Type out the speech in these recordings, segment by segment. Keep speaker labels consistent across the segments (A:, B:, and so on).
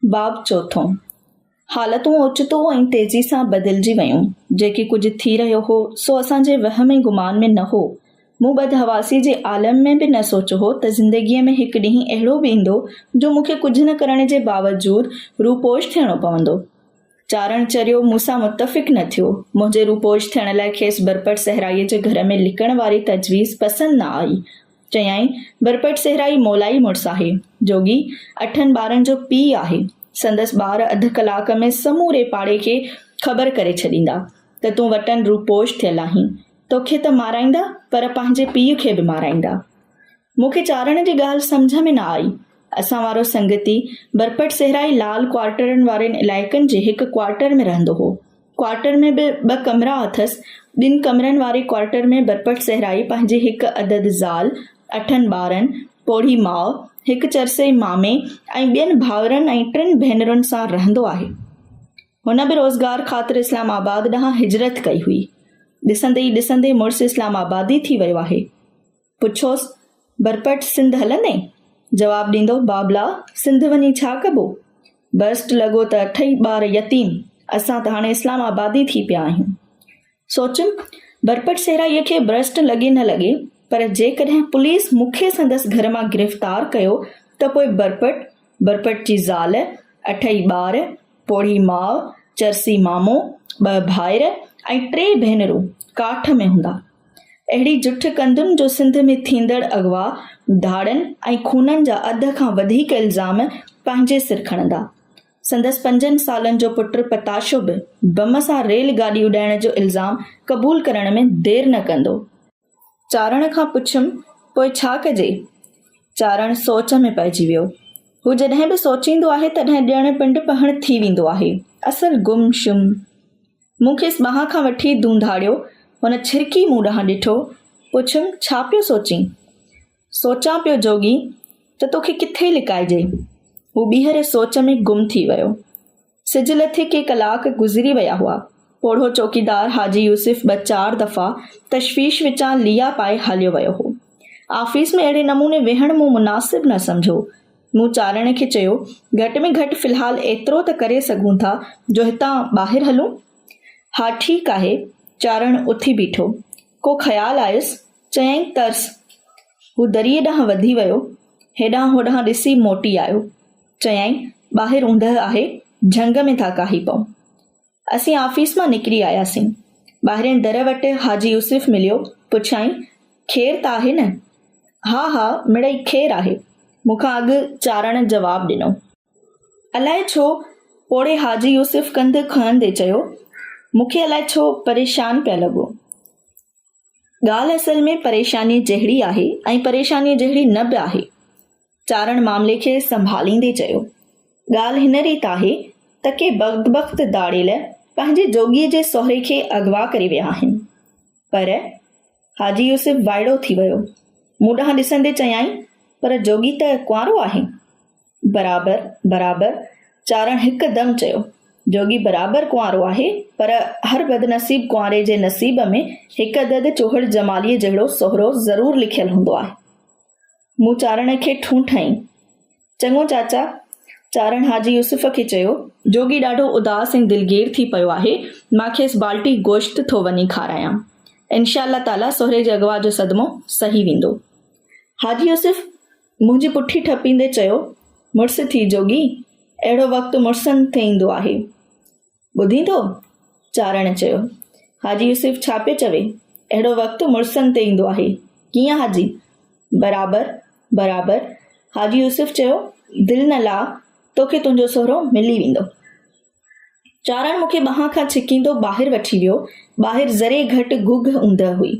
A: باب چوٿون، حالتون اوچتو ۽ تيزي سان بدلجي ويون. جيڪي ڪجهه ٿي رهيو هو، سو اسان جي وهم ۽ گمان ۾ نه هو. مون بدحواسي جي عالم ۾ به نه سوچيو هو ته زندگيء ۾ هڪ ڏينهن اهڙو به ايندو جو مون کي ڪجهه نه ڪرڻ جي باوجود روپوش ٿيڻو پوندو. چارڻ چريو مون سان متفق نه ٿيو. منهنجي روپوش ٿيڻ لاء کيس برپٽ صحرائيء جي گهر ۾ لڪڻ واري تجويز پسند نه آئي. چيائين، برپٽ صحرائي مولائي مڙس آهي. جوڳي، اٺن ٻارن جو پيء آهي. سندس ٻار اڌ ڪلاڪ ۾ سموري پاڙي کي خبر ڪري ڇڏيندا ته تون وٽن روپوش ٿيل آهين. توکي ته مارائيندا پر پنهنجي پيء کي به مارائيندا. مون کي چارڻ جي ڳالهه سمجهه ۾ نه آئي. اسان وارو سنگتي برپٽ صحرائي لال ڪوارٽرن وارن علائقن جي هڪ ڪوارٽر ۾ رهندو هو. ڪوارٽر ۾ به ٻه ڪمرا اٿس. ٻن ڪمرن واري ڪوارٽر ۾ برپٽ صحرائي پنهنجي هڪ عدد زال، اٺن ٻارن، پوڙهي ماء، هڪ چرسئي مامي ۽ ٻين ڀائرن ۽ ٽن ڀينرن سان رهندو آهي. هن به روزگار خاطر اسلام آباد ڏانهن هجرت ڪئي هئي. ڏسندي ئي ڏسندي مڙس اسلام آبادي ٿي ويو آهي. پڇوس، برپٽ سنڌ هلندين؟ جواب ڏيندو، بابلا، سنڌ وڃي ڇا ڪبو؟ برسٽ لڳو ته اٺئي ٻار يتيم، اسان ته هاڻي اسلام آبادي ٿي پيا آهيون. سوچيم، برپٽ صحرائيء کي برسٽ لڳي نه لڳي، پر جيڪڏهن پوليس مون کي سندس گهر مان گرفتار ڪيو ته پوء برپٽ، برپٽ جي زال، اٺئي ٻار، پوڙهي ماء، چرسي مامو، ٻه ڀائر ۽ ٽي ڀينرون ڪاٺ ۾ هوندا. اهڙي جٺ ڪندن جو سنڌ ۾ ٿيندڙ اغوا، ڌاڙن ۽ خونن جا اڌ کان وڌيڪ الزام پنهنجي سر کڻندا. سندس پنجن سالن جو پٽ پتاشو به بم سان ريل گاڏي اڏائڻ جو الزام قبول ڪرڻ ۾ دير نه ڪندو. چارڻ کان پڇيم، پوء ڇا ڪجي؟ چارڻ سوچ ۾ پئجي ويو. هو جڏهن به سوچيندو آهي تڏهن ڄڻ پنڊ پهڻ ٿي ويندو آهي. اصل گم شم. مون کيس ٻانهن کان وٺي ڌونڌاڙيو. هن ڇرڪي مون ڏانهن ڏٺو. پڇيم، ڇا پيو سوچين؟ سوچان پيو جوڳي، ته توکي ڪٿي لڪائجي؟ هو ٻيهر سوچ ۾ گم ٿي ويو. سج لٿي ڪي ڪلاڪ گذري ويا هئا. پوڙهو چوڪيدار حاجي يوسف ٻه چار دفعا تشويش وچان ليئا پائي هليو ويو هو. آفيس ۾ اهڙي نموني ويهڻ مون مناسب نه سمجهيو. مون چارڻ کي چيو، گهٽ ۾ گهٽ في الحال ايترو ته ڪري سگهون ٿا جو هتان ٻاهر هلون؟ ها ٺيڪ آهي. چارڻ اٿي بيٺو. ڪو خيال آيس، چيائين، ترس. هو دريء ڏانهن وڌي ويو. هيڏانهن هوڏانهن ڏسي موٽي آيو. چيائين، ٻاهر اوندهه آهي، جهنگ ۾ ٿا ڪاهي پئون. اسين آفيس مان نڪري آياسين. ٻاهرين در وٽ حاجي يوسف مليو. پڇيائين، خير ته آهي نه؟ ها ها، مڙئي خير آهي. مون کان اڳ چارڻ جواب ڏنو. الائي ڇو؟ پوڙهي حاجي يوسف ڪنڌ کڻندي چيو، مون کي الائي ڇو پريشان پيا لڳو. ڳالهه اصل ۾ پريشانيء جهڙي آهي ۽ پريشانيء جهڙي نه به آهي. چارڻ معاملي کي سنڀاليندي چيو. ڳالهه هن ريت آهي ته ڪي بدبخت ڌاڙيل پنهنجي جوڳيء جي سهري کي اغوا ڪري ويا آهن. پر. حاجي يوسف وائڙو ٿي ويو. مون ڏانهن ڏسندي چيائين، پر جوڳي ته ڪنوارو آهي. برابر، برابر، چارڻ هڪ دم چيو. جوڳي برابر ڪنوارو آهي، پر هر بدنصيب ڪنواري جي نصيب ۾ هڪ عدد چوهڙ جماليء جهڙو سهرو ضرور لکيل هوندو آهي. مون چارڻ کي ٺونٺ هنئي. چڱو چاچا، چارڻ حاجي يوسف کي چيو. جوڳي ڏاڍو اداس ۽ دلگير ٿي پيو آهي، مان کيس بالٽي گوشت ٿو وڃي کارايان. انشاء الله تعاليٰ سهري جي اغوا جو صدمو سهي ويندو. حاجي يوسف منهنجي پٺي ٺپيندي چيو، مڙس ٿي جوڳي، اهڙو وقت مڙسن تي ايندو آهي. ٻڌين ٿو؟ چارڻ چيو. حاجي يوسف ڇا پيو چوي؟ اهڙو وقت مڙسن تي ايندو آهي. ڪيئن حاجي؟ برابر، برابر. حاجي يوسف چيو، دل نه لاهه، توکي تنهنجو سهرو ملي ويندو. چارڻ مون کي ٻانهن کان ڇڪيندو ٻاهر وٺي ويو. ٻاهر ذري گهٽ گهگهه اوندهه هئي.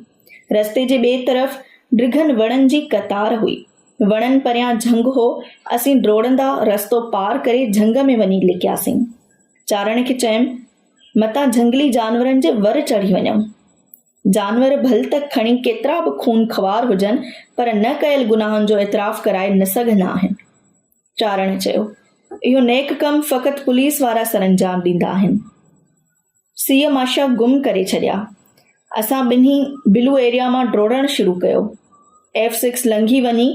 A: رستي جي ٻئي طرف ڊگهن وڻن جي قطار هئي. وڻن پريان جهنگ هو. اسين ڊوڙندا رستو پار ڪري جهنگ ۾ وڃي لڪياسين. چارڻ کي چيم، متان جهنگلي جانورن جي ور چڙهي وڃون. جانور ڀل ته کڻي ڪيترا به خون خوار هجن پر نه ڪيل گناهن جو اعتراف ڪرائي نه سگهندا آهن. چارڻ چيو، اهو نيڪ ڪم فقط پوليس وارا سرانجام ڏيندا آهن. سيء ماشا گم ڪري ڇڏيا. اسان ٻنهي بلو ايريا مان ڊوڙڻ شروع ڪيو. ايف سڪس لنگهي وڃي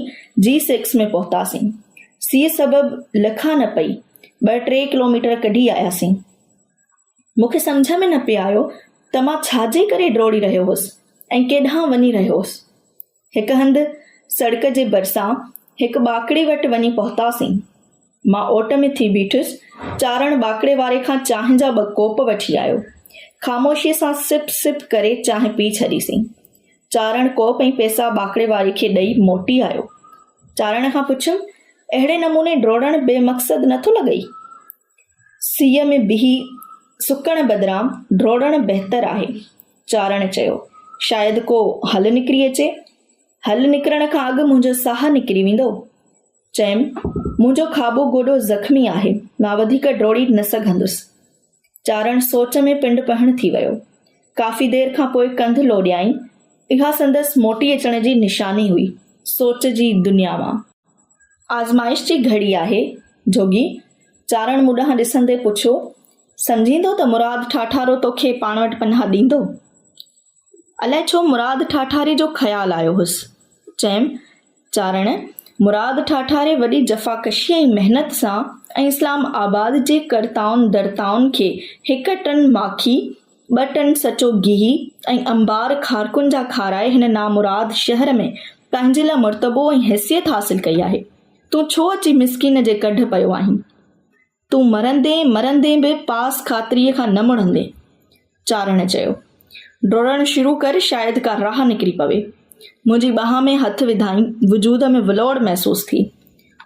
A: جي سڪس ۾ پهتاسين. سيء سبب لکا نه پئي. ٻه ٽي ڪلوميٽر ڪڍي آياسين. مون کي سمجهه ۾ نه پئي آيو ته مان ڇا جي ڪري ڊوڙي رهيو هوس ۽ ڪيڏانهن وڃي رهيو هوس. هڪ هنڌ سڙڪ جي ڀرسان هڪ ٻاڪڙي وٽ وڃي پهتاسين. مان اوٽ ۾ ٿي بيٺس. چارڻ ٻاڪڙي واري کان چانهه جا ٻه ڪوپ وٺي آيو. خاموشيء سان سپ سپ ڪري چانهه پي ڇڏيسين. چارڻ ڪوپ ۽ پئسا ٻاڪڙي واري کي ڏئي موٽي آيو. چارڻ کان پڇيم، اهڙي نموني ڊوڙڻ بي مقصد نٿو لڳئي؟ سيء ۾ بيهي سڪڻ بدران ڊوڙڻ بهتر آهي. چارڻ چيو. شايد ڪو حل نڪري اچي. حل نڪرڻ کان اڳ منهنجو ساهه نڪري ويندو. چيم، منهنجو کاٻو گوڏو زخمي آهي، مان وڌيڪ ڊوڙي نه سگهندس. چارڻ سوچ ۾ پنڊ پهڻ ٿي ويو. ڪافي دير کان پوء ڪنڌ لوڏيائين. اها سندس موٽي اچڻ جي نشاني هئي. سوچ جي دنيا مان. آزمائش جي گهڙي آهي، جوڳي! چارڻ مون ڏانهن ڏسندي پڇيو، سمجهين ٿو ته مراد ٺاٺارو توکي پاڻ وٽ پناهه ڏيندو؟ الائي ڇو مراد ٺاٺاري جو خيال آيو هوس. چيم، چارڻ، مراد ٺاٺاري وڏي جفاڪشي ۽ محنت سان ۽ اسلام آباد جي ڪرتائن درتائن کي هڪ ٽن ماکي، ٻه ٽن سچو گيهه ۽ انبار کارڪن جا کارائي هن نامراد شهر ۾ پنهنجي لاء مرتبو ۽ حيثيت حاصل ڪئي آهي. تون ڇو اچي مسڪين جي ڪڍ پيو آهين؟ تون مرندين مرندين به پاس خاطريء کان نه مڙندين. چارڻ چيو. ڊوڙڻ شروع ڪر شايد ڪا راهه نڪري پوي. منهنجي ٻانهن ۾ هٿ وڌائين، وجود ۾ ولوڙ محسوس ٿي.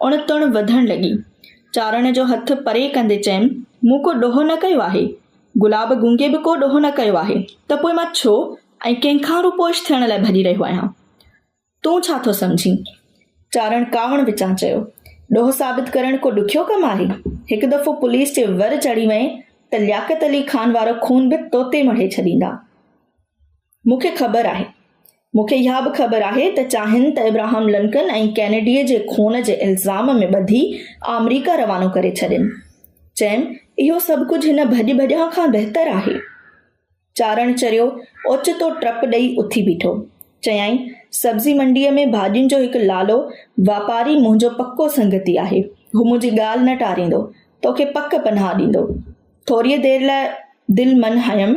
A: اڻ تڻ وڌڻ لڳي. چارڻ جو هٿ پري ڪندي چيم، مون ڪو ڏوهه نه ڪيو آهي. گلاب گونگي به ڪو ڏوهه نه ڪيو آهي ته پوء مان ڇو ۽ ڪنهن کان روپوش ٿيڻ لاء ڀڄي رهيو آهيان؟ تون ڇا ٿو سمجهين؟ چارڻ ڪاوڙ وچان چيو. ڏوهه ثابت ڪرڻ ڪو ڏکيو ڪم آهي؟ هڪ دفعو پوليس جي ور چڙهي وئين ته لياقت علي خان وارو خون به توتي مڙهي ڇڏيندا. مون کي خبر آهي. مون کي اها به خبر آهي ته چاهين ته ابراهام لنڪن ۽ ڪينيڊيء جي خون جي الزام ۾ ٻڌي آمريڪا روانو ڪري ڇڏين. چيم، اهو سڀ ڪجهه هن ڀڄ ڀڄان کان بهتر آهي. چارڻ چريو اوچتو ٽپ ڏئي اٿي بيٺو. چيائين، سبزي منڊيء ۾ ڀاڄين جو هڪ لالو واپاري منهنجو پڪو سنگتي آهي. هو منهنجي ڳالهه نه ٽاريندو. توکي پڪ پناهه ڏيندو. ٿوريء دير لاء دل من هنيم.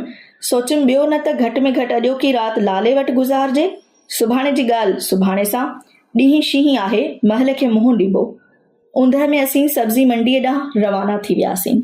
A: سوچيم ٻيو نه ته گهٽ ۾ گهٽ اڄوڪي رات لالي وٽ گذارجي. سڀاڻي جي ڳالهه سڀاڻي سان. ڏينهن شينهن آهي، مهل کي منهن ڏبو. اوندهه ۾ اسين سبزي منڊيء ڏانهن روانا ٿي وياسين.